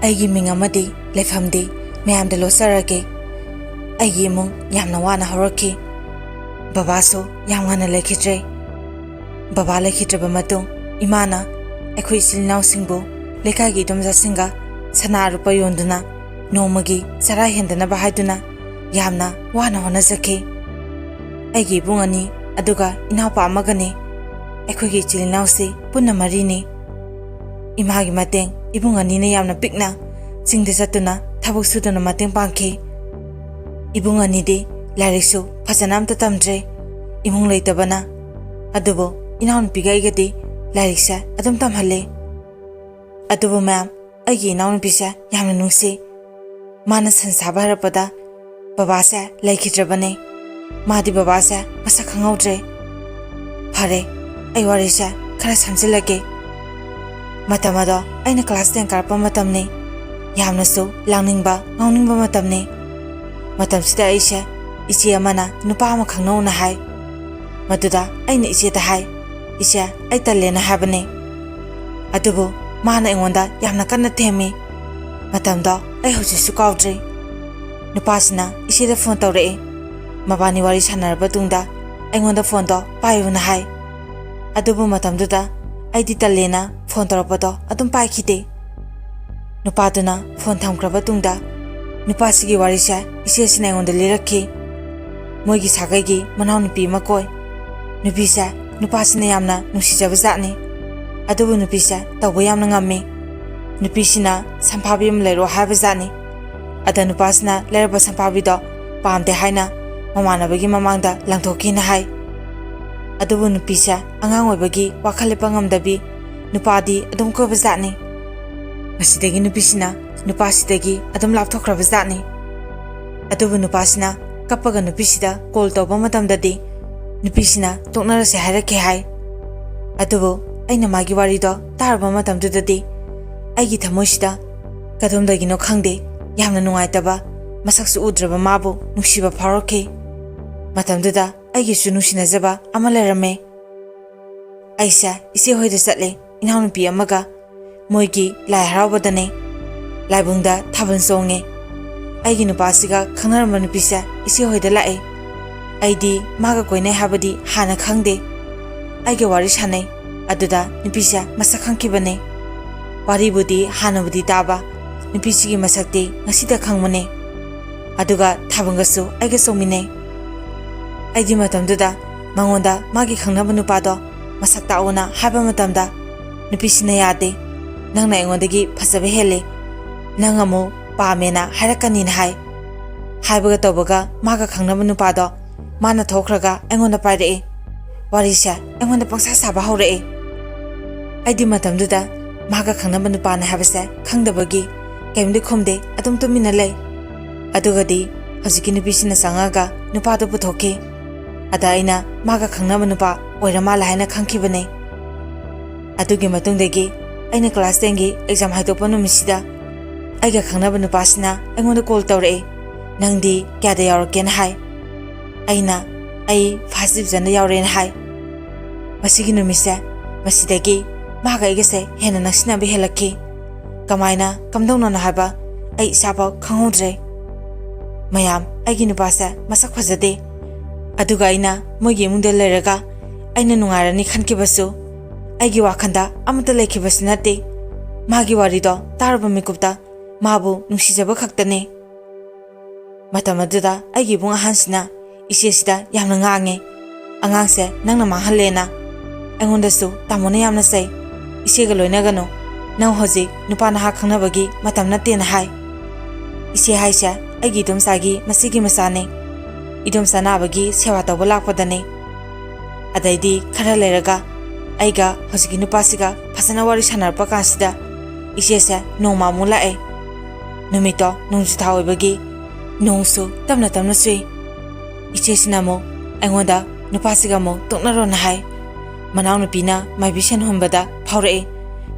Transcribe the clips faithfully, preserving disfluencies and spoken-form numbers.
ꯑꯩꯒꯤ ꯃꯤꯡ ꯑꯃꯗꯤ ꯂꯩꯐꯝꯗꯤ ꯃꯌꯥꯝꯗ ꯂꯣꯠꯆꯔꯒꯦ꯫ ꯑꯩꯒꯤ ꯏꯃꯨꯡ ꯌꯥꯝꯅ ꯋꯥꯅ ꯍꯧꯔꯛꯈꯤ꯫ ꯕꯕꯥꯁꯨ ꯌꯥꯝ ꯉꯟꯅ ꯂꯩꯈꯤꯗ꯭ꯔꯦ꯫ ꯕꯕꯥ ꯂꯩꯈꯤꯗ꯭ꯔꯕ ꯃꯇꯨꯡ ꯏꯃꯥꯅ ꯑꯩꯈꯣꯏ ꯏꯆꯤꯜ ꯏꯅꯥꯎꯁꯤꯡꯕꯨ ꯂꯩꯀꯥꯏꯒꯤ ꯏꯗꯣꯝꯆꯥꯁꯤꯡꯒ ꯁꯅꯥ ꯂꯨꯄꯥ ꯌꯣꯟꯗꯨꯅ ꯅꯣꯡꯃꯒꯤ ꯆꯔꯥ ꯍꯦꯟꯗꯅꯕ ꯍꯥꯏꯗꯨꯅ ꯌꯥꯝꯅ ꯋꯥꯅ ꯍꯣꯠꯅꯖꯈꯤ꯫ ꯑꯩꯒꯤ ꯏꯕꯨꯡ ꯑꯅꯤ ꯑꯗꯨꯒ ꯏꯅꯥꯎꯄꯥ ꯑꯃꯒꯅꯤ꯫ ꯑꯩꯈꯣꯏꯒꯤ ꯏꯆꯤꯜ ꯏꯅꯥꯎꯁꯤ ꯄꯨꯟꯅ ꯃꯔꯤꯅꯤ꯫ ꯏꯃꯥꯒꯤ ꯃꯇꯦꯡ ꯏꯕꯨꯡ ꯑꯅꯤꯅ ꯌꯥꯝꯅ ꯄꯤꯛꯅ ꯆꯤꯡꯗ ꯆꯠꯇꯨꯅ ꯊꯕꯛ ꯁꯨꯗꯨꯅ ꯃꯇꯦꯡ ꯄꯥꯡꯈꯤ꯫ ꯏꯕꯨꯡ ꯑꯅꯤꯗꯤ ꯂꯥꯏꯔꯤꯛꯁꯨ ꯐꯖꯅ ꯑꯝꯇ ꯇꯝꯗ꯭ꯔꯦ, ꯏꯃꯨꯡ ꯂꯩꯇꯕꯅ꯫ ꯑꯗꯨꯕꯨ ꯏꯅꯥꯎꯅꯨꯄꯤꯒ ꯑꯩꯒꯗꯤ ꯂꯥꯏꯔꯤꯛꯁꯦ ꯑꯗꯨꯝ ꯇꯝꯍꯜꯂꯦ꯫ ꯑꯗꯨꯕꯨ ꯃꯌꯥꯝ, ꯑꯩꯒꯤ ꯏꯅꯥꯎꯅꯨꯄꯤꯁꯦ ꯌꯥꯝꯅ ꯅꯨꯡꯁꯤ꯫ ꯃꯥꯅ ꯁꯟ ꯁꯥꯕ ꯍꯩꯔꯛꯄꯗ ꯕꯕꯥꯁꯦ ꯂꯩꯈꯤꯗ꯭ꯔꯕꯅꯦ꯫ ꯃꯥꯗꯤ ꯕꯕꯥꯁꯦ ꯃꯁꯛ ꯈꯪꯍꯧꯗ꯭ꯔꯦ꯫ ꯐꯔꯦ, ꯑꯩ ꯋꯥꯔꯤꯁꯦ ꯈꯔ ꯁꯝꯖꯤꯜꯂꯒꯦ꯫ ꯃꯇꯝ ꯑꯗꯣ ꯑꯩꯅ class ten ꯀꯥꯔꯛꯄ ꯃꯇꯝꯅꯤ꯫ ꯌꯥꯝꯅꯁꯨ ꯂꯥꯡꯅꯤꯡꯕ, ꯉꯥꯎꯅꯤꯡꯕ ꯃꯇꯝꯅꯤ꯫ ꯃꯇꯝꯁꯤꯗ ꯑꯩꯁꯦ ꯏꯆꯦ ꯑꯃꯅ ꯅꯨꯄꯥ ꯑꯃ ꯈꯪꯅꯧꯅ ꯍꯥꯏ꯫ ꯃꯗꯨꯗ ꯑꯩꯅ ꯏꯆꯦꯗ ꯍꯥꯏ, "ꯏꯆꯦ, ꯑꯩ ꯇꯜꯂꯦꯅ ꯍꯥꯏꯕꯅꯦ"꯫ ꯑꯗꯨꯕꯨ ꯃꯥꯅ ꯑꯩꯉꯣꯟꯗ ꯌꯥꯝꯅ ꯀꯟꯅ ꯊꯦꯝꯃꯤ꯫ ꯃꯇꯝꯗꯣ ꯑꯩ ꯍꯧꯖꯤꯛꯁꯨ ꯀꯥꯎꯗ꯭ꯔꯤ꯫ ꯅꯨꯄꯥꯁꯤꯅ ꯏꯆꯦꯗ phone ꯇꯧꯔꯛꯏ꯫ ꯃꯕꯥꯅꯤ ꯋꯥꯔꯤ ꯁꯥꯟꯅꯔꯕ ꯇꯨꯡꯗ ꯑꯩꯉꯣꯟꯗ phoneꯗꯣ ꯄꯥꯏꯌꯨꯅ ꯍꯥꯏ꯫ ꯑꯗꯨꯕꯨ ꯃꯇꯝꯗꯨꯗ ꯑꯩꯗꯤ ꯇꯜꯂꯦꯅ phone ꯇꯧꯔꯛꯄꯗꯣ ꯑꯗꯨꯝ ꯄꯥꯏꯈꯤꯗꯦ꯫ ꯅꯨꯄꯥꯗꯨꯅ phone ꯊꯝꯈ꯭ꯔꯕ ꯇꯨꯡꯗ ꯅꯨꯄꯥꯁꯤꯒꯤ ꯋꯥꯔꯤꯁꯦ ꯏꯆꯦꯁꯤꯅ ꯑꯩꯉꯣꯟꯗ ꯂꯤꯔꯛꯈꯤ꯫ ꯃꯣꯏꯒꯤ ꯁꯥꯒꯩꯒꯤ ꯃꯅꯥꯎꯅꯨꯄꯤ ꯑꯃ ꯀꯣꯏ꯫ ꯅꯨꯄꯤꯁꯦ ꯅꯨꯄꯥꯁꯤꯅ ꯌꯥꯝꯅ ꯅꯨꯡꯁꯤꯖꯕ ꯖꯥꯠꯅꯤ꯫ ꯑꯗꯨꯕꯨ ꯅꯨꯄꯤꯁꯦ ꯇꯧꯕ ꯌꯥꯝꯅ ꯉꯝꯃꯤ꯫ ꯅꯨꯄꯤꯁꯤꯅ ꯁꯝꯐꯥꯕꯤ ꯑꯃ ꯂꯩꯔꯣ ꯍꯥꯏꯕ ꯖꯥꯠꯅꯤ꯫ ꯑꯗ ꯅꯨꯄꯥꯁꯤꯅ ꯂꯩꯔꯛꯄ ꯁꯝꯐꯥꯕꯤꯗꯣ ꯄꯥꯝꯗꯦ ꯍꯥꯏꯅ ꯃꯃꯥꯟꯅꯕꯒꯤ ꯃꯃꯥꯡꯗ ꯂꯪꯊꯣꯛꯈꯤꯅ ꯍꯥꯏ꯫ ꯑꯗꯨꯕꯨ ꯅꯨꯄꯤꯁꯦ ꯑꯉꯥꯡ ꯑꯣꯏꯕꯒꯤ ꯋꯥꯈꯜ ꯂꯦꯞꯄ ꯉꯝꯗꯕꯤ ꯅꯨꯄꯥꯗꯤ ꯑꯗꯨꯝ ꯀꯣꯏꯕ ꯖꯥꯠꯅꯤ꯫ ꯃꯁꯤꯗꯒꯤ ꯅꯨꯄꯤꯁꯤꯅ ꯅꯨꯄꯥꯁꯤꯗꯒꯤ ꯑꯗꯨꯝ ꯂꯥꯞꯊꯣꯛꯈ꯭ꯔꯕ ꯖꯥꯠꯅꯤ꯫ ꯑꯗꯨꯕꯨ ꯅꯨꯄꯥꯁꯤꯅ ꯀꯞꯄꯒ ꯅꯨꯄꯤꯁꯤꯗ call ꯇꯧꯕ ꯃꯇꯝꯗꯗꯤ ꯅꯨꯄꯤꯁꯤꯅ ꯇꯣꯛꯅꯔꯁꯦ ꯍꯥꯏꯔꯛꯀꯦ ꯍꯥꯏ꯫ ꯑꯗꯨꯕꯨ ꯑꯩꯅ ꯃꯥꯒꯤ ꯋꯥꯔꯤꯗꯣ ꯇꯥꯔꯨꯕ ꯃꯇꯝꯗꯨꯗꯗꯤ ꯑꯩꯒꯤ ꯊꯃꯣꯏꯁꯤꯗ ꯀꯗꯣꯝꯗꯒꯤꯅꯣ ꯈꯪꯗꯦ, ꯌꯥꯝꯅ ꯅꯨꯡꯉꯥꯏꯇꯕ, ꯃꯁꯛꯁꯨ ꯎꯗ꯭ꯔꯕ ꯃꯥꯕꯨ ꯅꯨꯡꯁꯤꯕ ꯐꯥꯎꯔꯛꯈꯤ꯫ ꯃꯇꯝꯗꯨꯗ ꯑꯩꯒꯤꯁꯨ ꯅꯨꯡꯁꯤꯅꯖꯕ ꯑꯃ ꯂꯩꯔꯝꯃꯦ꯫ ꯑꯩꯁꯦ ꯏꯆꯦ ꯍꯣꯏꯗ ꯆꯠꯂꯦ, ꯏꯅꯥꯎꯅꯨꯄꯤ ꯑꯃꯒ꯫ ꯃꯣꯏꯒꯤ ꯂꯥꯏ ꯍꯔꯥꯎꯕꯗꯅꯦ꯫ ꯂꯥꯏꯕꯨꯡꯗ ꯊꯥꯕꯜ ꯆꯣꯡꯉꯦ꯫ ꯑꯩꯒꯤ ꯅꯨꯄꯥꯁꯤꯒ ꯈꯪꯅꯔꯝꯕ ꯅꯨꯄꯤꯁꯦ ꯏꯆꯦ ꯍꯣꯏꯗ ꯂꯥꯛꯑꯦ꯫ ꯑꯩꯗꯤ ꯃꯥꯒ ꯀꯣꯏꯅꯩ ꯍꯥꯏꯕꯗꯤ ꯍꯥꯟꯅ ꯈꯪꯗꯦ꯫ ꯑꯩꯒ ꯋꯥꯔꯤ ꯁꯥꯟꯅꯩ꯫ ꯑꯗꯨꯗ ꯅꯨꯄꯤꯁꯦ ꯃꯁꯛ ꯈꯪꯈꯤꯕꯅꯦ꯫ ꯋꯥꯔꯤꯕꯨꯗꯤ ꯍꯥꯟꯅꯕꯨꯗꯤ ꯇꯥꯕ, ꯅꯨꯄꯤꯁꯤꯒꯤ ꯃꯁꯛꯇꯤ ꯉꯁꯤꯗ ꯈꯪꯕꯅꯦ꯫ ꯑꯗꯨꯒ ꯊꯥꯕꯜꯒꯁꯨ ꯑꯩꯒ ꯆꯣꯡꯃꯤꯟꯅꯩ꯫ ꯑꯩꯗꯤ ꯃꯇꯝꯗꯨꯗ ꯃꯉꯣꯟꯗ ꯃꯥꯒꯤ ꯈꯪꯅꯕ ꯅꯨꯄꯥꯗꯣ ꯃꯁꯛ ꯇꯥꯛꯎꯅ ꯍꯥꯏꯕ ꯃꯇꯝꯗ ꯅꯨꯄꯤꯁꯤꯅ ꯌꯥꯗꯦ, "ꯅꯪꯅ ꯑꯩꯉꯣꯟꯗꯒꯤ ꯐꯖꯕ ꯍꯦꯜꯂꯦ, ꯅꯪ ꯑꯃꯨꯛ ꯄꯥꯝꯃꯦꯅ ꯍꯥꯏꯔꯛꯀꯅꯤꯅ" ꯍꯥꯏ꯫ ꯍꯥꯏꯕꯒ ꯇꯧꯕꯒ ꯃꯥꯒ ꯈꯪꯅꯕ ꯅꯨꯄꯥꯗꯣ ꯃꯥꯅ ꯊꯣꯛꯈ꯭ꯔꯒ ꯑꯩꯉꯣꯟꯗ ꯄꯥꯏꯔꯛꯑꯦ꯫ ꯋꯥꯔꯤꯁꯦ ꯑꯩꯉꯣꯟꯗ ꯄꯪꯁꯥ ꯁꯥꯕ ꯍꯧꯔꯛꯑꯦ꯫ ꯑꯩꯗꯤ ꯃꯇꯝꯗꯨꯗ ꯃꯥꯒ ꯈꯪꯅꯕ ꯅꯨꯄꯥꯅꯦ ꯍꯥꯏꯕꯁꯦ ꯈꯪꯗꯕꯒꯤ ꯀꯩꯝꯇ ꯈꯨꯝꯗꯦ, ꯑꯗꯨꯝ ꯇꯨꯃꯤꯟꯅ ꯂꯩ꯫ ꯑꯗꯨꯒꯗꯤ ꯍꯧꯖꯤꯛꯀꯤ ꯅꯨꯄꯤꯁꯤꯅ ꯆꯪꯉꯛꯑꯒ ꯅꯨꯄꯥꯗꯣ ꯄꯨꯊꯣꯛꯈꯤ꯫ ꯑꯗ ꯑꯩꯅ ꯃꯥꯒ ꯈꯪꯅꯕ ꯅꯨꯄꯥ ꯑꯣꯏꯔ ꯃꯥꯜꯂꯦ ꯍꯥꯏꯅ ꯈꯪꯈꯤꯕꯅꯦ꯫ ꯑꯗꯨꯒꯤ ꯃꯇꯨꯡꯗꯒꯤ ꯑꯩꯅ class tenꯒꯤ exam ꯍꯥꯏꯗꯣꯛꯄ ꯅꯨꯃꯤꯠꯁꯤꯗ ꯑꯩꯒ ꯈꯪꯅꯕ ꯅꯨꯄꯥꯁꯤꯅ ꯑꯩꯉꯣꯟꯗ call ꯇꯧꯔꯛꯑꯦ꯫ "ꯅꯪꯗꯤ ꯀꯌꯥꯗ ꯌꯥꯎꯔꯛꯀꯦꯅ?" ꯍꯥꯏ꯫ ꯑꯩꯅ, "ꯑꯩ first divisionꯗ ꯌꯥꯎꯔꯦꯅ" ꯍꯥꯏ꯫ ꯃꯁꯤꯒꯤ ꯅꯨꯃꯤꯠꯁꯦ, ꯃꯁꯤꯗꯒꯤ ꯃꯥꯒ ꯑꯩꯒꯁꯦ ꯍꯦꯟꯅ ꯅꯛꯁꯤꯟꯅꯕ ꯍꯦꯜꯂꯛꯈꯤ꯫ ꯀꯃꯥꯏꯅ, ꯀꯝꯗꯧꯅꯅꯣ ꯍꯥꯏꯕ ꯑꯩ ꯏꯁꯥꯐꯥꯎ ꯈꯪꯍꯧꯗ꯭ꯔꯦ꯫ ꯃꯌꯥꯝ, ꯑꯩꯒꯤ ꯅꯨꯄꯥꯁꯦ ꯃꯁꯛ ꯐꯖꯗꯦ꯫ ꯑꯗꯨꯒ ꯑꯩꯅ ꯃꯣꯏꯒꯤ ꯏꯃꯨꯡꯗ ꯂꯩꯔꯒ ꯑꯩꯅ ꯅꯨꯡꯉꯥꯏꯔꯅꯤ ꯈꯟꯈꯤꯕꯁꯨ ꯑꯩꯒꯤ ꯋꯥꯈꯜꯗ ꯑꯃꯠꯇ ꯂꯩꯈꯤꯕꯁꯨ ꯅꯠꯇꯦ꯫ ꯃꯥꯒꯤ ꯋꯥꯔꯤꯗꯣ ꯇꯥꯔꯨꯕ ꯃꯤꯀꯨꯞꯇ ꯃꯥꯕꯨ ꯅꯨꯡꯁꯤꯖꯕ ꯈꯛꯇꯅꯦ꯫ ꯃꯇꯝ ꯑꯗꯨꯗ ꯑꯩꯒꯤ ꯏꯕꯨꯡ ꯑꯍꯟꯁꯤꯅ ꯏꯆꯦꯁꯤꯗ ꯌꯥꯝꯅ ꯉꯥꯡꯉꯦ꯫ "ꯑꯉꯥꯡꯁꯦ ꯅꯪꯅ ꯃꯥꯡꯍꯜꯂꯦꯅ꯫ ꯑꯩꯉꯣꯟꯗꯁꯨ ꯇꯥꯃꯣꯅ ꯌꯥꯝꯅ ꯆꯩ꯫ ꯏꯆꯦꯒ ꯂꯣꯏꯅꯒꯅꯨ꯫ ꯅꯪ ꯍꯧꯖꯤꯛ ꯅꯨꯄꯥ ꯅꯍꯥ ꯈꯪꯅꯕꯒꯤ ꯃꯇꯝ ꯅꯠꯇꯦꯅ" ꯍꯥꯏ꯫ ꯏꯆꯦ ꯍꯥꯏꯁꯦ ꯑꯩꯒꯤ ꯏꯗꯣꯝꯆꯥꯒꯤ ꯃꯆꯦꯒꯤ ꯃꯆꯥꯅꯦ꯫ ꯏꯗꯣꯝꯆꯥ ꯅꯥꯕꯒꯤ ꯁꯦꯕꯥ ꯇꯧꯕ ꯂꯥꯛꯄꯗꯅꯦ꯫ ꯑꯗꯩꯗꯤ ꯈꯔ ꯂꯩꯔꯒ ꯑꯩꯒ ꯍꯧꯖꯤꯛꯀꯤ ꯅꯨꯄꯥꯁꯤꯒ ꯐꯖꯅ ꯋꯥꯔꯤ ꯁꯥꯟꯅꯔꯛꯄ ꯀꯥꯟꯁꯤꯗ ꯏꯆꯦꯁꯦ ꯅꯣꯡꯃ ꯑꯃꯨꯛ ꯂꯥꯛꯑꯦ꯫ ꯅꯨꯃꯤꯠꯇꯣ ꯅꯣꯡꯖꯨ ꯊꯥ ꯑꯣꯏꯕꯒꯤ ꯅꯣꯡꯁꯨ ꯇꯞꯅ ꯇꯞꯅ ꯆꯨꯏ꯫ ꯏꯆꯦꯁꯤꯅ ꯑꯃꯨꯛ ꯑꯩꯉꯣꯟꯗ ꯅꯨꯄꯥꯁꯤꯒ ꯑꯃꯨꯛ ꯇꯣꯛꯅꯔꯣꯅ ꯍꯥꯏ꯫ ꯃꯅꯥꯎꯅꯨꯄꯤꯅ ꯃꯥꯏꯕꯤ ꯁꯦꯟ ꯍꯨꯟꯕꯗ ꯐꯥꯎꯔꯛꯑꯦ,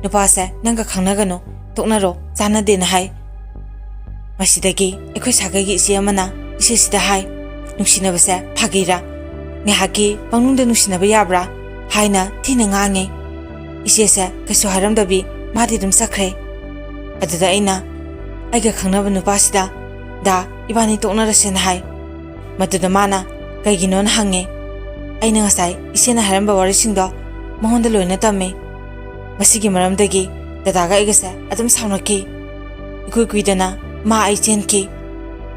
"ꯅꯨꯄꯥꯁꯦ ꯅꯪꯒ ꯈꯪꯅꯒꯅꯨ, ꯇꯣꯛꯅꯔꯣ, ꯆꯥꯟꯅꯗꯦꯅ" ꯍꯥꯏ꯫ ꯃꯁꯤꯗꯒꯤ ꯑꯩꯈꯣꯏ ꯁꯥꯒꯩꯒꯤ ꯏꯆꯦ ꯑꯃꯅ ꯏꯆꯦꯁꯤꯗ ꯍꯥꯏ, "ꯅꯨꯡꯁꯤꯅꯕꯁꯦ ꯐꯥꯒꯤꯔꯥ? ꯉꯥꯏꯍꯥꯛꯀꯤ ꯄꯪꯅꯨꯡꯗ ꯅꯨꯡꯁꯤꯅꯕ ꯌꯥꯕ꯭ꯔꯥ?" ꯍꯥꯏꯅ ꯊꯤꯅ ꯉꯥꯡꯉꯦ꯫ ꯏꯆꯦꯁꯦ ꯀꯩꯁꯨ ꯍꯥꯏꯔꯝꯗꯕꯤ ꯃꯥꯗꯤ ꯑꯗꯨꯝ ꯆꯠꯈ꯭ꯔꯦ꯫ ꯑꯗꯨꯗ ꯑꯩꯅ, ꯑꯩꯒ ꯈꯪꯅꯕ ꯅꯨꯄꯥꯁꯤꯗ ꯗꯥ ꯏꯕꯥꯅꯤ ꯇꯣꯛꯅꯔꯁꯦꯅ ꯍꯥꯏ꯫ ꯃꯗꯨꯗ ꯃꯥꯅ ꯀꯩꯒꯤꯅꯣꯅ ꯍꯪꯉꯦ꯫ ꯑꯩꯅ ꯉꯁꯥꯏ ꯏꯆꯦꯅ ꯍꯥꯏꯔꯝꯕ ꯋꯥꯔꯤꯁꯤꯡꯗꯣ ꯃꯉꯣꯟꯗ ꯂꯣꯏꯅ ꯇꯝꯃꯦ꯫ ꯃꯁꯤꯒꯤ ꯃꯔꯝꯗꯒꯤ ꯗꯗꯥꯒ ꯑꯩꯒꯁꯦ ꯑꯗꯨꯝ ꯁꯥꯎꯅꯈꯤ꯫ ꯏꯀꯨꯏ ꯀꯨꯏꯗꯅ ꯃꯥ ꯑꯩ ꯆꯦꯟꯈꯤ꯫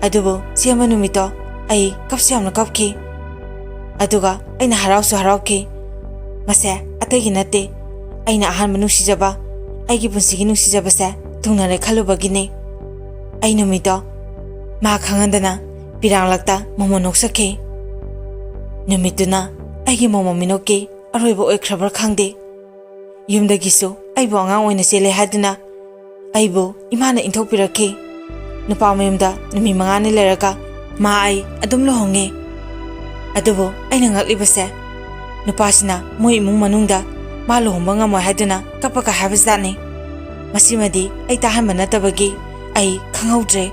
ꯑꯗꯨꯕꯨ ꯆꯦꯟꯕ ꯅꯨꯃꯤꯠꯇꯣ ꯑꯩ ꯀꯞꯁꯨ ꯌꯥꯝꯅ ꯀꯞꯈꯤ꯫ ꯑꯗꯨꯒ ꯑꯩꯅ ꯍꯔꯥꯎꯁꯨ ꯍꯔꯥꯎꯈꯤ꯫ ꯃꯁꯦ ꯑꯇꯩꯒꯤ ꯅꯠꯇꯦ, ꯑꯩꯅ ꯑꯍꯥꯟꯕ ꯅꯨꯡꯁꯤꯖꯕ, ꯑꯩꯒꯤ ꯄꯨꯟꯁꯤꯒꯤ ꯅꯨꯡꯁꯤꯖꯕꯁꯦ ꯊꯨꯡꯅꯔꯦ ꯈꯜꯂꯨꯕꯒꯤꯅꯤ꯫ ꯑꯩ ꯅꯨꯃꯤꯠꯇꯣ ꯃꯥ ꯈꯪꯍꯟꯗꯅ ꯄꯤꯔꯥꯡꯂꯛꯇ ꯃꯣꯃꯣꯟ ꯅꯣꯛꯆꯈꯤ꯫ ꯅꯨꯃꯤꯠꯇꯨꯅ ꯑꯩꯒꯤ ꯃꯣꯃꯣꯟ ꯃꯤꯅꯣꯛꯀꯤ ꯑꯔꯣꯏꯕ ꯑꯣꯏꯈ꯭ꯔꯕ꯭ꯔꯥ ꯈꯪꯗꯦ꯫ ꯌꯨꯝꯗꯒꯤꯁꯨ ꯑꯩꯕꯨ ꯑꯉꯥꯡ ꯑꯣꯏꯅ ꯆꯦꯜꯂꯦ ꯍꯥꯏꯗꯨꯅ ꯑꯩꯕꯨ ꯏꯃꯥꯅ ꯏꯟꯊꯣꯛꯄꯤꯔꯛꯈꯤ꯫ ꯅꯨꯄꯥ ꯃꯌꯨꯝꯗ ꯅꯨꯃꯤꯠ ꯃꯉꯥꯅꯤ ꯂꯩꯔꯒ ꯃꯥ ꯑꯩ ꯑꯗꯨꯝ ꯂꯨꯍꯣꯡꯉꯦ꯫ ꯑꯗꯨꯕꯨ ꯑꯩꯅ ꯉꯛꯂꯤꯕꯁꯦ, ꯅꯨꯄꯥꯁꯤꯅ ꯃꯣꯏ ꯏꯃꯨꯡ ꯃꯅꯨꯡꯗ ꯃꯥ ꯂꯨꯍꯣꯡꯕ ꯉꯝꯃꯣꯏ ꯍꯥꯏꯗꯨꯅ ꯀꯞꯄꯒ ꯍꯥꯏꯕꯖꯥꯠꯅꯤ꯫ ꯃꯁꯤꯃꯗꯤ ꯑꯩ ꯇꯥꯍꯟꯕ ꯅꯠꯇꯕꯒꯤ ꯑꯩ ꯈꯪꯍꯧꯗ꯭ꯔꯦ꯫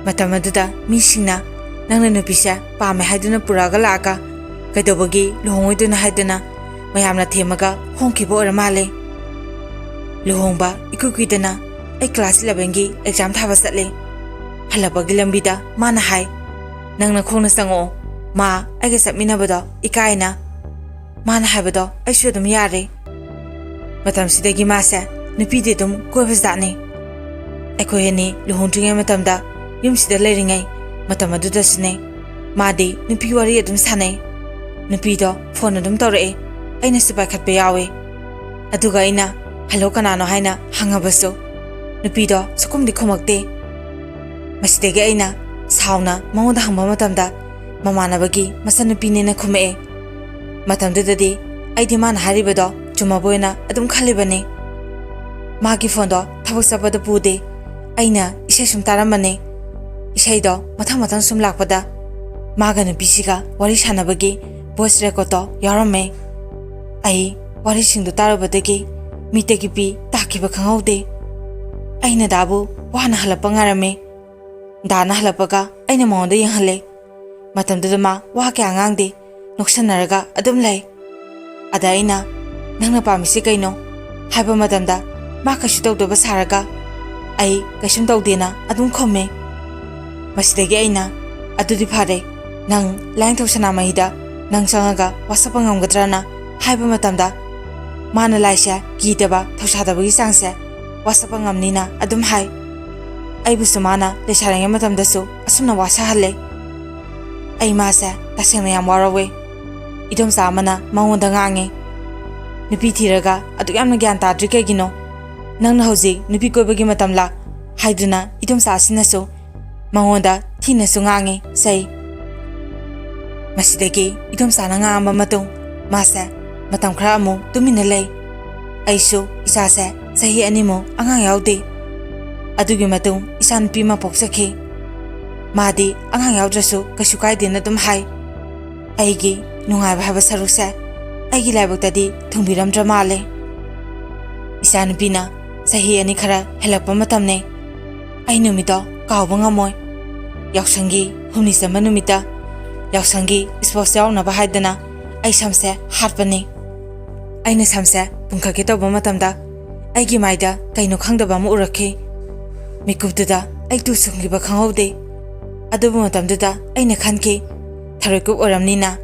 ꯃꯇꯝ ꯑꯗꯨꯗ ꯃꯤꯁꯤꯡꯅ ꯅꯪꯅ ꯅꯨꯄꯤꯁꯦ ꯄꯥꯝꯃꯦ ꯍꯥꯏꯗꯨꯅ ꯄꯨꯔꯛꯑꯒ ꯂꯥꯛꯑꯒ ꯀꯩꯗꯧꯕꯒꯤ ꯂꯨꯍꯣꯡꯉꯣꯏꯗꯣꯏꯅꯣ ꯍꯥꯏꯗꯨꯅ ꯃꯌꯥꯝꯅ ꯊꯦꯝꯃꯒ ꯍꯣꯡꯈꯤꯕ ꯑꯣꯏꯔ ꯃꯥꯜꯂꯦ꯫ ꯂꯨꯍꯣꯡꯕ ꯏꯀꯨꯏ ꯀꯨꯏꯗꯅ ꯑꯩ ꯀ꯭ꯂꯥꯁ ꯏꯂꯚꯦꯟꯒꯤ ꯑꯦꯛꯖꯥꯝ ꯊꯥꯕ ꯆꯠꯂꯦ꯫ ꯍꯜꯂꯛꯄꯒꯤ ꯂꯝꯕꯤꯗ ꯃꯥꯅ ꯍꯥꯏ, "ꯅꯪꯅ ꯈꯣꯡꯅ ꯆꯪꯉꯛꯑꯣ, ꯃꯥ ꯑꯩꯒ ꯆꯠꯃꯤꯟꯅꯕꯗꯣ ꯏꯀꯥꯏꯅ"꯫ ꯃꯥꯅ ꯍꯥꯏꯕꯗꯣ ꯑꯩꯁꯨ ꯑꯗꯨꯝ ꯌꯥꯔꯦ꯫ ꯃꯇꯝꯁꯤꯗꯒꯤ ꯃꯥꯁꯦ ꯅꯨꯄꯤꯗꯤ ꯑꯗꯨꯝ ꯀꯣꯏꯕ ꯖꯥꯠꯅꯤ꯫ ꯑꯩꯈꯣꯏ ꯑꯅꯤ ꯂꯨꯍꯣꯡꯗ꯭ꯔꯤꯉꯩ ꯃꯇꯝꯗ ꯌꯨꯝꯁꯤꯗ ꯂꯩꯔꯤꯉꯩ ꯃꯇꯝ ꯑꯗꯨꯗꯁꯨꯅꯦ, ꯃꯥꯗꯤ ꯅꯨꯄꯤ ꯋꯥꯔꯤ ꯑꯗꯨꯝ ꯁꯥꯟꯅꯩ꯫ ꯅꯨꯄꯤꯗꯣ ꯐꯣꯟ ꯑꯗꯨꯝ ꯇꯧꯔꯛꯑꯦ, ꯑꯩꯅꯁꯨ ꯄꯥꯏꯈꯠꯄ ꯌꯥꯎꯋꯦ꯫ ꯑꯗꯨꯒ ꯑꯩꯅ "ꯍꯜꯂꯣ, ꯀꯅꯥꯅꯣ?" ꯍꯥꯏꯅ ꯍꯪꯉꯕꯁꯨ ꯅꯨꯄꯤꯗꯣ ꯁꯨꯈꯨꯝꯗꯤ ꯈꯨꯝꯃꯛꯇꯦ꯫ ꯃꯁꯤꯗꯒꯤ ꯑꯩꯅ ꯁꯥꯎꯅ ꯃꯉꯣꯟꯗ ꯍꯪꯕ ꯃꯇꯝꯗ ꯃꯃꯥꯟꯅꯕꯒꯤ ꯃꯆꯟꯅꯨꯄꯤꯅꯦꯅ ꯈꯨꯝꯃꯛꯑꯦ꯫ ꯃꯇꯝꯗꯨꯗꯗꯤ ꯑꯩꯗꯤ ꯃꯥꯅ ꯍꯥꯏꯔꯤꯕꯗꯣ ꯆꯨꯝꯃꯕꯣꯏꯅ ꯑꯗꯨꯝ ꯈꯜꯂꯤꯕꯅꯤ꯫ ꯃꯥꯒꯤ ꯐꯣꯟꯗꯣ ꯊꯕꯛ ꯆꯠꯄꯗ ꯄꯨꯗꯦ꯫ ꯑꯩꯅ ꯏꯁꯩ ꯁꯨꯝ ꯇꯥꯔꯝꯕꯅꯦ꯫ ꯏꯁꯩꯗꯣ ꯃꯊꯪ ꯃꯊꯪ ꯁꯨꯝ ꯂꯥꯛꯄꯗ ꯃꯥꯒ ꯅꯨꯄꯤꯁꯤꯒ ꯋꯥꯔꯤ ꯁꯥꯟꯅꯕꯒꯤ ꯚꯣꯏꯁ ꯔꯦꯀꯣꯔꯠꯇꯣ ꯌꯥꯎꯔꯝꯃꯦ꯫ ꯑꯩ ꯋꯥꯔꯤꯁꯤꯡꯗꯣ ꯇꯥꯔꯨꯕꯗꯒꯤ ꯃꯤꯠꯇꯒꯤ ꯄꯤ ꯇꯥꯈꯤꯕ ꯈꯪꯍꯧꯗꯦ꯫ ꯑꯩꯅ ꯗꯥꯕꯨ ꯋꯥꯅ ꯍꯜꯂꯛꯄ ꯉꯥꯏꯔꯝꯃꯦ꯫ ꯗꯥꯅ ꯍꯜꯂꯛꯄꯒ ꯑꯩꯅ ꯃꯉꯣꯟꯗ ꯌꯦꯡꯍꯜꯂꯦ꯫ ꯃꯇꯝꯗꯨꯗ ꯃꯥ ꯋꯥ ꯀꯌꯥ ꯉꯥꯡꯗꯦ, ꯅꯣꯛꯁꯟꯅꯔꯒ ꯑꯗꯨꯝ ꯂꯩ꯫ ꯑꯗ ꯑꯩꯅ, "ꯅꯪꯅ ꯄꯥꯝꯃꯤꯁꯤ ꯀꯩꯅꯣ?" ꯍꯥꯏꯕ ꯃꯇꯝꯗ ꯃꯥ ꯀꯩꯁꯨ ꯇꯧꯗꯕ ꯁꯥꯔꯒ, ꯑꯩ ꯀꯩꯁꯨꯝ ꯇꯧꯗꯦꯅ ꯑꯗꯨꯝ ꯈꯨꯝꯃꯦ꯫ ꯃꯁꯤꯗꯒꯤ ꯑꯩꯅ, "ꯑꯗꯨꯗꯤ ꯐꯔꯦ, ꯅꯪ ꯂꯥꯏꯌꯦꯡꯊꯧ ꯁꯅꯥꯃꯍꯤꯗ ꯅꯪ ꯆꯪꯉꯒ ꯋꯥꯁꯛꯄ ꯉꯝꯒꯗ꯭ꯔꯅ?" ꯍꯥꯏꯕ ꯃꯇꯝꯗ, ꯃꯥꯅ ꯂꯥꯏꯁꯦ ꯀꯤꯗꯕ ꯊꯧꯁꯥꯗꯕꯒꯤ ꯆꯥꯡꯁꯦ ꯋꯥꯁꯛꯄ ꯉꯝꯅꯤꯅ ꯑꯗꯨꯝ ꯍꯥꯏ꯫ ꯑꯩꯕꯨꯁꯨ ꯃꯥꯅ ꯂꯩꯁꯥꯔꯤꯉꯩ ꯃꯇꯝꯗꯁꯨ ꯑꯁꯨꯝꯅ ꯋꯥꯁꯛꯍꯜꯂꯦ꯫ ꯑꯩ ꯃꯥꯁꯦ ꯇꯁꯦꯡꯅ ꯌꯥꯝ ꯋꯥꯔꯧꯋꯦ꯫ ꯏꯗꯣꯝꯆꯥ ꯑꯃꯅ ꯃꯉꯣꯟꯗ ꯉꯥꯡꯉꯦ, "ꯅꯨꯄꯤ ꯊꯤꯔꯒ ꯑꯗꯨꯛ ꯌꯥꯝꯅ ꯒ꯭ꯌꯥꯟ ꯇꯥꯗ꯭ꯔꯤ ꯀꯩꯒꯤꯅꯣ? ꯅꯪꯅ ꯍꯧꯖꯤꯛ ꯅꯨꯄꯤ ꯀꯣꯏꯕꯒꯤ ꯃꯇꯝꯂꯥ?" ꯍꯥꯏꯗꯨꯅ ꯏꯗꯣꯝꯆꯥ ꯑꯁꯤꯅꯁꯨ ꯃꯉꯣꯟꯗ ꯊꯤꯅꯁꯨ ꯉꯥꯡꯉꯤ, ꯆꯩ꯫ ꯃꯁꯤꯗꯒꯤ ꯏꯗꯣꯝꯆꯥꯅ ꯉꯥꯡꯉꯕ ꯃꯇꯨꯡ, ꯃꯥꯁꯦ ꯃꯇꯝ ꯈꯔ ꯑꯃꯨꯛ ꯇꯨꯃꯤꯟꯅ ꯂꯩ꯫ ꯑꯩꯁꯨ ꯏꯆꯥꯁꯦ ꯆꯍꯤ ꯑꯅꯤꯃꯨꯛ ꯑꯉꯥꯡ ꯌꯥꯎꯗꯦ꯫ ꯑꯗꯨꯒꯤ ꯃꯇꯨꯡ ꯏꯆꯥꯅꯨꯄꯤ ꯑꯃ ꯄꯣꯛꯆꯈꯤ꯫ ꯃꯥꯗꯤ ꯑꯉꯥꯡ ꯌꯥꯎꯗ꯭ꯔꯁꯨ ꯀꯩꯁꯨ ꯀꯥꯏꯗꯦꯅ ꯑꯗꯨꯝ ꯍꯥꯏ꯫ ꯑꯩꯒꯤ ꯅꯨꯡꯉꯥꯏꯕ ꯍꯥꯏꯕ ꯁꯔꯨꯛꯁꯦ ꯑꯩꯒꯤ ꯂꯥꯏꯕꯛꯇꯗꯤ ꯊꯨꯡꯕꯤꯔꯝꯗ꯭ꯔ ꯃꯥꯜꯂꯦ꯫ ꯏꯆꯥꯅꯨꯄꯤꯅ ꯆꯍꯤ ꯑꯅꯤ ꯈꯔ ꯍꯦꯜꯂꯛꯄ ꯃꯇꯝꯅꯦ꯫ ꯑꯩ ꯅꯨꯃꯤꯠꯇꯣ ꯀꯥꯎꯕ ꯉꯝꯃꯣꯏ꯫ ꯌꯥꯎꯁꯪꯒꯤ ꯍꯨꯝꯅꯤ ꯆꯟꯕ ꯅꯨꯃꯤꯠꯇ ꯌꯥꯎꯁꯪꯒꯤ ꯁ꯭ꯄꯣꯔꯠꯁ ꯌꯥꯎꯅꯕ ꯍꯥꯏꯗꯅ ꯑꯩ ꯁꯝꯁꯦ ꯍꯥꯠꯄꯅꯤ꯫ ꯑꯩꯅ ꯁꯝꯁꯦ ꯄꯨꯟꯈꯠꯀꯦ ꯇꯧꯕ ꯃꯇꯝꯗ ꯑꯩꯒꯤ ꯃꯥꯏꯗ ꯀꯩꯅꯣ ꯈꯪꯗꯕ ꯑꯃ ꯎꯔꯛꯈꯤ꯫ ꯃꯤꯀꯨꯞꯇꯨꯗ ꯑꯩ ꯇꯨ ꯆꯨꯡꯈꯤꯕ ꯈꯪꯍꯧꯗꯦ꯫ ꯑꯗꯨꯕꯨ ꯃꯇꯝꯗꯨꯗ ꯑꯩꯅ ꯈꯟꯈꯤ, ꯊꯔꯣꯏ ꯀꯨꯞ ꯑꯣꯏꯔꯝꯅꯤꯅ꯫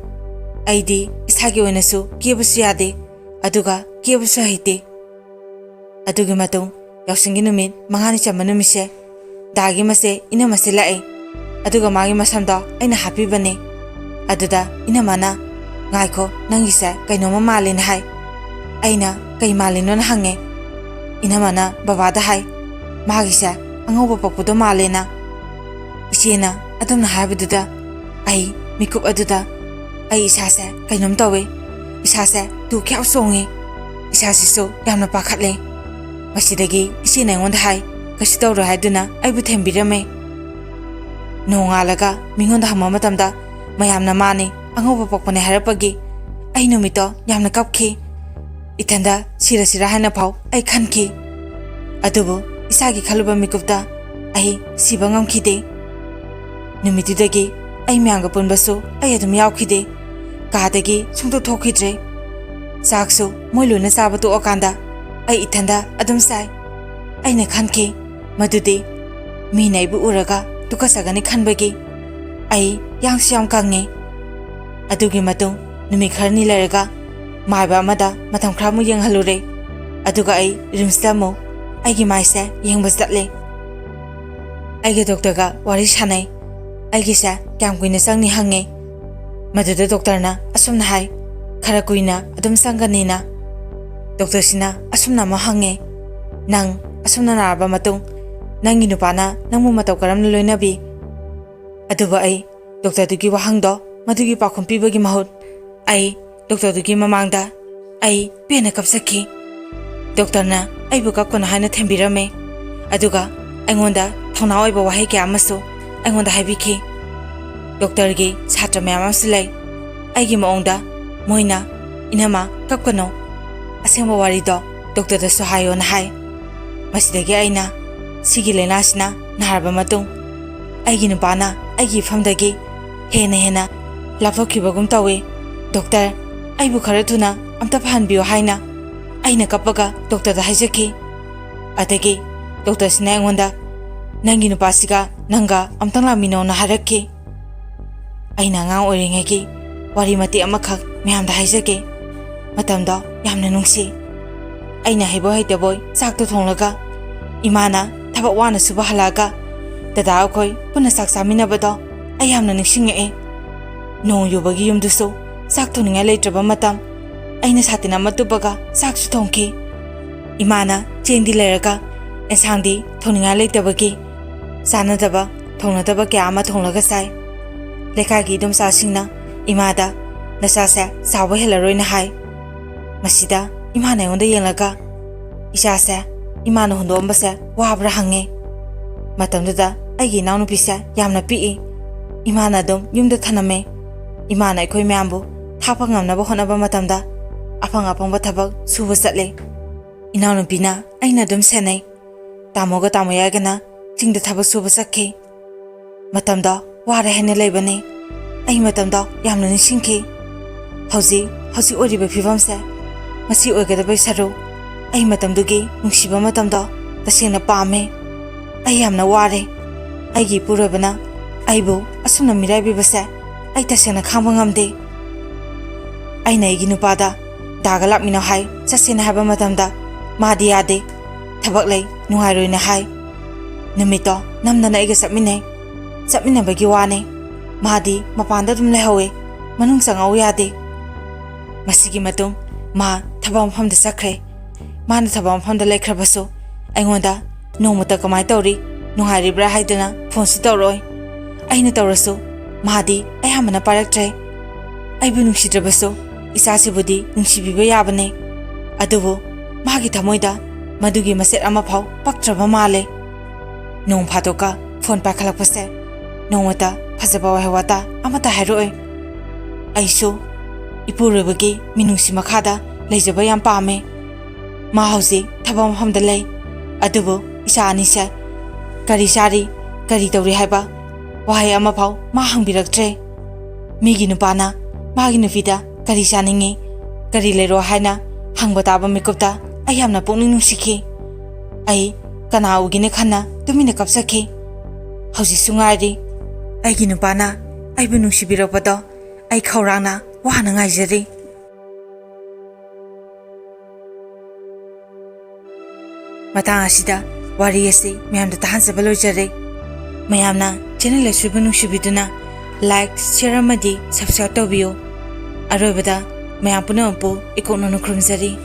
ꯑꯩꯗꯤ ꯏꯁꯥꯒꯤ ꯑꯣꯏꯅꯁꯨ ꯀꯦꯕꯁꯨ ꯌꯥꯗꯦ, ꯑꯗꯨꯒ ꯀꯦꯕꯁꯨ ꯍꯩꯇꯦ꯫ ꯑꯗꯨꯒꯤ ꯃꯇꯨꯡ ꯌꯥꯎꯁꯪꯒꯤ ꯅꯨꯃꯤꯠ ꯃꯉꯥꯅꯤ ꯆꯟꯕ ꯅꯨꯃꯤꯠꯁꯦ, ꯗꯥꯒꯤ ꯃꯆꯦ ꯏꯅꯝꯃꯁꯦ ꯂꯥꯛꯑꯦ꯫ ꯑꯗꯨꯒ ꯃꯥꯒꯤ ꯃꯁꯝꯗꯣ ꯑꯩꯅ ꯍꯥꯠꯄꯤꯕꯅꯦ꯫ ꯑꯗꯨꯗ ꯏꯅꯝꯃꯅ, "ꯉꯥꯏꯈꯣ, ꯅꯪꯒꯤꯁꯦ ꯀꯩꯅꯣꯝꯃ ꯃꯥꯜꯂꯦꯅ" ꯍꯥꯏ꯫ ꯑꯩꯅ ꯀꯩ ꯃꯥꯜꯂꯤꯅꯣꯅ ꯍꯪꯉꯦ꯫ ꯏꯅꯝꯃꯅ ꯕꯕꯥꯗ ꯍꯥꯏ, "ꯃꯥꯒꯤꯁꯦ ꯑꯉꯧꯕ ꯄꯛꯄꯗꯣ ꯃꯥꯜꯂꯦꯅ"꯫ ꯏꯆꯦꯅ ꯑꯗꯨꯝꯅ ꯍꯥꯏꯕꯗꯨꯗ ꯑꯩ ꯃꯤꯀꯨꯞ ꯑꯗꯨꯗ ꯑꯩ ꯏꯁꯥꯁꯦ ꯀꯩꯅꯣꯝ ꯇꯧꯋꯦ꯫ ꯏꯁꯥꯁꯦ ꯇꯨ ꯈ꯭ꯌꯥꯎ ꯆꯣꯡꯉꯦ꯫ ꯏꯁꯥꯁꯤꯁꯨ ꯌꯥꯝꯅ ꯄꯥꯈꯠꯂꯦ꯫ ꯃꯁꯤꯗꯒꯤ ꯏꯆꯦꯅ ꯑꯩꯉꯣꯟꯗ ꯍꯥꯏ, "ꯀꯩꯁꯨ ꯇꯧꯔꯣꯏ" ꯍꯥꯏꯗꯨꯅ ꯑꯩꯕꯨ ꯊꯦꯝꯕꯤꯔꯝꯃꯦ꯫ ꯅꯣꯡꯉꯥꯜꯂꯒ ꯃꯤꯉꯣꯟꯗ ꯍꯪꯕ ꯃꯇꯝꯗ ꯃꯌꯥꯝꯅ ꯃꯥꯅꯤ ꯑꯉꯧꯕ ꯄꯛꯄꯅꯦ ꯍꯥꯏꯔꯛꯄꯒꯤ ꯑꯩ ꯅꯨꯃꯤꯠꯇꯣ ꯌꯥꯝꯅ ꯀꯞꯈꯤ꯫ ꯏꯊꯟꯗ ꯁꯤꯔꯁꯤꯔꯥ ꯍꯥꯏꯅ ꯐꯥꯎ ꯑꯩ ꯈꯟꯈꯤ꯫ ꯑꯗꯨꯕꯨ ꯏꯁꯥꯒꯤ ꯈꯜꯂꯨꯕ ꯃꯤꯀꯨꯞꯇ ꯑꯩ ꯁꯤꯕ ꯉꯝꯈꯤꯗꯦ꯫ ꯅꯨꯃꯤꯠꯇꯨꯗꯒꯤ ꯑꯩ ꯃꯌꯥꯝꯒ ꯄꯨꯟꯕꯁꯨ ꯑꯩ ꯑꯗꯨꯝ ꯌꯥꯎꯈꯤꯗꯦ꯫ ꯀꯥꯗꯒꯤ ꯁꯨꯡꯊꯣꯛ ꯊꯣꯛꯈꯤꯗ꯭ꯔꯦ꯫ ꯆꯥꯛꯁꯨ ꯃꯣꯏ ꯂꯣꯏꯅ ꯆꯥꯕ ꯇꯣꯛꯑꯀꯥꯟꯗ ꯑꯩ ꯏꯊꯟꯗ ꯑꯗꯨꯝ ꯆꯥꯏ꯫ ꯑꯩꯅ ꯈꯟꯈꯤ, ꯃꯗꯨꯗꯤ ꯃꯤꯅ ꯑꯩꯕꯨ ꯎꯔꯒ ꯇꯨꯀꯠꯆꯒꯅꯤ ꯈꯟꯕꯒꯤ꯫ ꯑꯩ ꯌꯥꯡꯁꯨ ꯌꯥꯝ ꯀꯪꯉꯤ꯫ ꯑꯗꯨꯒꯤ ꯃꯇꯨꯡ ꯅꯨꯃꯤꯠ ꯈꯔꯅꯤ ꯂꯩꯔꯒ ꯃꯥꯏꯕ ꯑꯃꯗ ꯃꯇꯝ ꯈꯔꯃꯨꯛ ꯌꯦꯡꯍꯜꯂꯨꯔꯦ꯫ ꯑꯗꯨꯒ ꯑꯩ ꯔꯤꯝꯁꯇ ꯑꯃꯨꯛ ꯑꯩꯒꯤ ꯃꯥꯏꯁꯦ ꯌꯦꯡꯕ ꯆꯠꯂꯦ꯫ ꯑꯩꯒ ꯗꯣꯛꯇꯔꯒ ꯋꯥꯔꯤ ꯁꯥꯟꯅꯩ꯫ ꯑꯩꯒꯤꯁꯦ ꯀꯌꯥꯝ ꯀꯨꯏꯅ ꯆꯪꯅꯤ ꯍꯪꯉꯦ꯫ ꯃꯗꯨꯗ ꯗꯣꯛꯇꯔꯅ ꯑꯁꯨꯝꯅ ꯍꯥꯏ, "ꯈꯔ ꯀꯨꯏꯅ ꯑꯗꯨꯝ ꯆꯪꯒꯅꯤꯅ꯫" ꯗꯣꯛꯇꯔꯁꯤꯅ ꯑꯁꯨꯝꯅ ꯑꯃꯨꯛ ꯍꯪꯉꯦ, "ꯅꯪ ꯑꯁꯨꯝꯅ ꯅꯥꯔꯕ ꯃꯇꯨꯡ ꯅꯪꯒꯤ ꯅꯨꯄꯥꯅ ꯅꯪꯕꯨ ꯃꯇꯧ ꯀꯔꯝꯅ ꯂꯣꯏꯅꯕꯤ?" ꯑꯗꯨꯕꯨ ꯑꯩ ꯗꯣꯛꯇꯔꯗꯨꯒꯤ ꯋꯥꯍꯪꯗꯣ ꯃꯗꯨꯒꯤ ꯄꯥꯎꯈꯨꯝ ꯄꯤꯕꯒꯤ ꯃꯍꯨꯠ ꯑꯩ ꯗꯣꯛꯇꯔꯗꯨꯒꯤ ꯃꯃꯥꯡꯗ ꯑꯩ ꯄꯦꯟꯅ ꯀꯞꯆꯈꯤ꯫ ꯗꯣꯛꯇꯔꯅ ꯑꯩꯕꯨ ꯀꯞꯀꯅꯨ ꯍꯥꯏꯅ ꯊꯦꯝꯕꯤꯔꯝꯃꯦ꯫ ꯑꯗꯨꯒ ꯑꯩꯉꯣꯟꯗ ꯊꯧꯅꯥ ꯑꯣꯏꯕ ꯋꯥꯍꯩ ꯀꯌꯥ ꯑꯃꯁꯨ ꯑꯩꯉꯣꯟꯗ ꯍꯥꯏꯕꯤꯈꯤ꯫ ꯗꯣꯛꯇꯔꯒꯤ ꯁꯥꯇ꯭ꯔ ꯃꯌꯥꯝ ꯑꯃꯁꯨ ꯂꯩ꯫ ꯑꯩꯒꯤ ꯃꯑꯣꯡꯗ ꯃꯣꯏꯅ, "ꯏꯅꯝꯃ, ꯀꯞꯀꯅꯨ꯫ ꯑꯁꯦꯡꯕ ꯋꯥꯔꯤꯗꯣ ꯗꯣꯛꯇꯔꯗꯁꯨ ꯍꯥꯏꯌꯣꯅ" ꯍꯥꯏ꯫ ꯃꯁꯤꯗꯒꯤ ꯑꯩꯅ ꯁꯤꯒꯤ ꯂꯥꯏꯅꯥꯁꯤꯅ ꯅꯥꯔꯕ ꯃꯇꯨꯡ ꯑꯩꯒꯤ ꯅꯨꯄꯥꯅ ꯑꯩꯒꯤ ꯏꯐꯝꯗꯒꯤ ꯍꯦꯟꯅ ꯍꯦꯟꯅ ꯂꯥꯞꯊꯣꯛꯈꯤꯕꯒꯨꯝ ꯇꯧꯏ꯫ "ꯗꯣꯛꯇꯔ, ꯑꯩꯕꯨ ꯈꯔ ꯊꯨꯅ ꯑꯝꯇ ꯐꯍꯟꯕꯤꯌꯨ" ꯍꯥꯏꯅ ꯑꯩꯅ ꯀꯞꯄꯒ ꯗꯣꯛꯇꯔꯗ ꯍꯥꯏꯖꯈꯤ꯫ ꯑꯗꯒꯤ ꯗꯣꯛꯇꯔꯁꯤꯅ ꯑꯩꯉꯣꯟꯗ, "ꯅꯪꯒꯤ ꯅꯨꯄꯥꯁꯤꯒ ꯅꯪꯒ ꯑꯝꯇꯪ ꯂꯥꯛꯃꯤꯟꯅꯧꯅ" ꯍꯥꯏꯔꯛꯈꯤ꯫ ꯑꯩꯅ ꯑꯉꯥꯡ ꯑꯣꯏꯔꯤꯉꯩꯒꯤ ꯋꯥꯔꯤ ꯃꯇꯦꯛ ꯑꯃꯈꯛ ꯃꯌꯥꯝꯗ ꯍꯥꯏꯖꯒꯦ꯫ ꯃꯇꯝꯗꯣ ꯌꯥꯝꯅ ꯅꯨꯡꯁꯤ꯫ ꯑꯩꯅ ꯍꯩꯕꯣꯏ ꯍꯩꯇꯕꯣꯏ ꯆꯥꯛꯇꯣ ꯊꯣꯡꯂꯒ ꯏꯃꯥꯅ ꯊꯕꯛ ꯋꯥꯅ ꯁꯨꯕ ꯍꯜꯂꯛꯑꯒ ꯗꯗꯥ ꯑꯩꯈꯣꯏ ꯄꯨꯟꯅ ꯆꯥꯛ ꯆꯥꯃꯤꯟꯅꯕꯗꯣ ꯑꯩ ꯌꯥꯝꯅ ꯅꯤꯡꯁꯤꯡꯉꯛꯑꯦ꯫ ꯅꯣꯡ ꯌꯨꯕꯒꯤ ꯌꯨꯝꯗꯨꯁꯨ ꯆꯥꯛ ꯊꯣꯡꯅꯤꯡꯉꯥꯏ ꯂꯩꯇ꯭ꯔꯕ ꯃꯇꯝ, ꯑꯩꯅ ꯁꯥꯇꯤꯟ ꯑꯃ ꯇꯨꯞꯄꯒ ꯆꯥꯛꯁꯨ ꯊꯣꯡꯈꯤ꯫ ꯏꯃꯥꯅ ꯆꯦꯡꯗꯤ ꯂꯩꯔꯒ ꯑꯦꯟꯁꯥꯡꯗꯤ ꯊꯣꯡꯅꯤꯡꯉꯥꯏ ꯂꯩꯇꯕꯒꯤ ꯆꯥꯅꯗꯕ ꯊꯣꯡꯅꯗꯕ ꯀꯌꯥ ꯑꯃ ꯊꯣꯡꯂꯒ ꯆꯥꯏ꯫ ꯂꯩꯀꯥꯏꯒꯤ ꯏꯗꯣꯝꯆꯥꯁꯤꯡꯅ ꯏꯃꯥꯗ, "ꯅꯆꯥꯁꯦ ꯆꯥꯎꯕ ꯍꯦꯜꯂꯔꯣꯏꯅ" ꯍꯥꯏ꯫ ꯃꯁꯤꯗ ꯏꯃꯥꯅ ꯑꯩꯉꯣꯟꯗ ꯌꯦꯡꯂꯒ, "ꯏꯆꯥꯁꯦ ꯏꯃꯥꯅ ꯍꯨꯟꯗꯣꯛꯑꯝꯕꯁꯦ ꯋꯥꯕ꯭ꯔꯥ?" ꯍꯪꯉꯦ꯫ ꯃꯇꯝꯗꯨꯗ ꯑꯩꯒꯤ ꯏꯅꯥꯎꯅꯨꯄꯤꯁꯦ ꯌꯥꯝꯅ ꯄꯤꯛꯏ꯫ ꯏꯃꯥꯅ ꯑꯗꯨꯝ ꯌꯨꯝꯗ ꯊꯅꯝꯃꯦ꯫ ꯏꯃꯥꯅ ꯑꯩꯈꯣꯏ ꯃꯌꯥꯝꯕꯨ ꯊꯥꯛꯄ ꯉꯝꯅꯕ ꯍꯣꯠꯅꯕ ꯃꯇꯝꯗ ꯑꯐꯪ ꯑꯐꯪꯕ ꯊꯕꯛ ꯁꯨꯕ ꯆꯠꯂꯦ꯫ ꯏꯅꯥꯎꯅꯨꯄꯤꯅ ꯑꯩꯅ ꯑꯗꯨꯝ ꯁꯦꯟꯅꯩ꯫ ꯇꯥꯃꯣꯒ ꯇꯥꯃꯣ ꯌꯥꯏꯒꯅ ꯆꯤꯡꯗ ꯊꯕꯛ ꯁꯨꯕ ꯆꯠꯈꯤ꯫ ꯃꯇꯝꯗꯣ ꯋꯥꯔꯦ ꯍꯥꯏꯅ ꯂꯩꯕꯅꯤ꯫ ꯑꯩ ꯃꯇꯝꯗꯣ ꯌꯥꯝꯅ ꯅꯤꯡꯁꯤꯡꯈꯤ꯫ ꯍꯧꯖꯤꯛ, ꯍꯧꯖꯤꯛ ꯑꯣꯏꯔꯤꯕ ꯐꯤꯕꯝꯁꯦ, ꯃꯁꯤ ꯑꯣꯏꯒꯗꯕꯩ ꯁꯔꯨꯛ, ꯑꯩ ꯃꯇꯝꯗꯨꯒꯤ ꯅꯨꯡꯁꯤꯕ ꯃꯇꯝꯗꯣ ꯇꯁꯦꯡꯅ ꯄꯥꯝꯃꯦ꯫ ꯑꯩ ꯌꯥꯝꯅ ꯋꯥꯔꯦ꯫ ꯑꯩꯒꯤ ꯏꯄꯨꯔꯣꯏꯕꯅ ꯑꯩꯕꯨ ꯑꯁꯨꯝꯅ ꯃꯤꯔꯥꯏꯕꯤꯕꯁꯦ ꯑꯩ ꯇꯁꯦꯡꯅ ꯈꯥꯡꯕ ꯉꯝꯗꯦ꯫ ꯑꯩꯅ ꯑꯩꯒꯤ ꯅꯨꯄꯥꯗ ꯗꯥꯒ ꯂꯥꯛꯃꯤꯟꯅꯧ ꯍꯥꯏ, ꯆꯠꯁꯦꯅ ꯍꯥꯏꯕ ꯃꯇꯝꯗ ꯃꯥꯗꯤ ꯌꯥꯗꯦ, ꯊꯕꯛ ꯂꯩ, ꯅꯨꯡꯉꯥꯏꯔꯣꯏꯅ ꯍꯥꯏ꯫ ꯅꯨꯃꯤꯠꯇꯣ ꯅꯝꯗꯅ ꯑꯩꯒ ꯆꯠꯃꯤꯟꯅꯩ꯫ ꯆꯠꯃꯤꯟꯅꯕꯒꯤ ꯋꯥꯅꯤ, ꯃꯥꯗꯤ ꯃꯄꯥꯟꯗ ꯑꯗꯨꯝ ꯂꯩꯍꯧꯋꯦ, ꯃꯅꯨꯡ ꯆꯪꯉꯛꯎ ꯌꯥꯗꯦ꯫ ꯃꯁꯤꯒꯤ ꯃꯇꯨꯡ ꯃꯥ ꯊꯕꯛ ꯃꯐꯝꯗ ꯆꯠꯈ꯭ꯔꯦ꯫ ꯃꯥꯅ ꯊꯕꯛ ꯃꯐꯝꯗ ꯂꯩꯈ꯭ꯔꯕꯁꯨ ꯑꯩꯉꯣꯟꯗ ꯅꯣꯡꯃꯇ ꯀꯃꯥꯏ ꯇꯧꯔꯤ, ꯅꯨꯡꯉꯥꯏꯔꯤꯕ꯭ꯔꯥ ꯍꯥꯏꯗꯅ ꯐꯣꯟꯁꯨ ꯇꯧꯔꯛꯑꯣꯏ꯫ ꯑꯩꯅ ꯇꯧꯔꯁꯨ ꯃꯥꯗꯤ ꯑꯌꯥꯝꯕꯅ ꯄꯥꯏꯔꯛꯇ꯭ꯔꯦ꯫ ꯑꯩꯕꯨ ꯅꯨꯡꯁꯤꯗ꯭ꯔꯕꯁꯨ ꯏꯆꯥꯁꯤꯕꯨꯗꯤ ꯅꯨꯡꯁꯤꯕꯤꯕ ꯌꯥꯕꯅꯦ꯫ ꯑꯗꯨꯕꯨ ꯃꯥꯒꯤ ꯊꯃꯣꯏꯗ ꯃꯗꯨꯒꯤ ꯃꯆꯦꯠ ꯑꯃꯐꯥꯎ ꯄꯛꯇ꯭ꯔꯕ ꯃꯥꯜꯂꯦ꯫ ꯅꯣꯡ ꯐꯥꯗꯣꯛꯀ ꯐꯣꯟ ꯄꯥꯏꯈꯠꯂꯛꯄꯁꯦ ꯅꯣꯡꯃꯇ ꯐꯖꯕ ꯋꯥꯍꯩ ꯋꯥꯇꯥ ꯑꯃꯠꯇ ꯍꯥꯏꯔꯛꯑꯣꯏ꯫ ꯑꯩꯁꯨ ꯏꯄꯨꯔꯣꯏꯕꯒꯤ ꯃꯤꯅꯨꯡꯁꯤ ꯃꯈꯥꯗ ꯂꯩꯖꯕ ꯌꯥꯝ ꯄꯥꯝꯃꯦ꯫ ꯃꯥ ꯍꯧꯖꯤꯛ ꯊꯕꯛ ꯃꯐꯝꯗ ꯂꯩ, ꯑꯗꯨꯕꯨ ꯏꯆꯥ ꯑꯅꯤꯁꯦ ꯀꯔꯤ ꯆꯥꯔꯤ, ꯀꯔꯤ ꯇꯧꯔꯤ ꯍꯥꯏꯕ ꯋꯥꯍꯩ ꯑꯃꯐꯥꯎ ꯃꯥ ꯍꯪꯕꯤꯔꯛꯇ꯭ꯔꯦ꯫ ꯃꯤꯒꯤ ꯅꯨꯄꯥꯅ ꯃꯥꯒꯤ ꯅꯨꯄꯤꯗ ꯀꯔꯤ ꯆꯥꯅꯤꯡꯉꯤ, ꯀꯔꯤ ꯂꯩꯔꯣ ꯍꯥꯏꯅ ꯍꯪꯕ ꯇꯥꯕ ꯃꯤꯀꯨꯞꯇ ꯑꯩ ꯌꯥꯝꯅ ꯄꯨꯛꯅꯤꯡ ꯅꯨꯡꯁꯤꯈꯤ꯫ ꯑꯩ ꯀꯅꯥ ꯎꯒꯦꯅ ꯈꯟꯅ ꯇꯨꯃꯤꯟꯅ ꯀꯞꯆꯈꯤ꯫ ꯍꯧꯖꯤꯛꯁꯨ ꯉꯥꯏꯔꯤ꯫ ꯑꯩꯒꯤ ꯅꯨꯄꯥꯅ ꯑꯩꯕꯨ ꯅꯨꯡꯁꯤꯕꯤꯔꯛꯄꯗꯣ ꯑꯩ ꯈꯧꯔꯥꯡꯅ ꯋꯥꯅ ꯉꯥꯏꯖꯔꯤ꯫ ꯃꯇꯥꯡ ꯑꯁꯤꯗ ꯋꯥꯔꯤ ꯑꯁꯤ ꯃꯌꯥꯝꯗ ꯇꯥꯍꯟꯖꯕ ꯂꯣꯏꯖꯔꯦ꯫ ꯃꯌꯥꯝꯅ ꯆꯦꯅꯦꯜ ꯑꯁꯤꯕꯨ ꯅꯨꯡꯁꯤꯕꯤꯗꯨꯅ ꯂꯥꯏꯛ, ꯁꯤꯌꯔ ꯑꯃꯗꯤ ꯁꯕꯁꯀ꯭ꯔꯥꯏꯕ ꯇꯧꯕꯤꯌꯨ꯫ ꯑꯔꯣꯏꯕꯗ ꯃꯌꯥꯝ ꯄꯨꯝꯅꯃꯛꯄꯨ ꯏꯀꯣꯛꯅꯅ ꯈꯨꯔꯨꯝꯖꯔꯤ꯫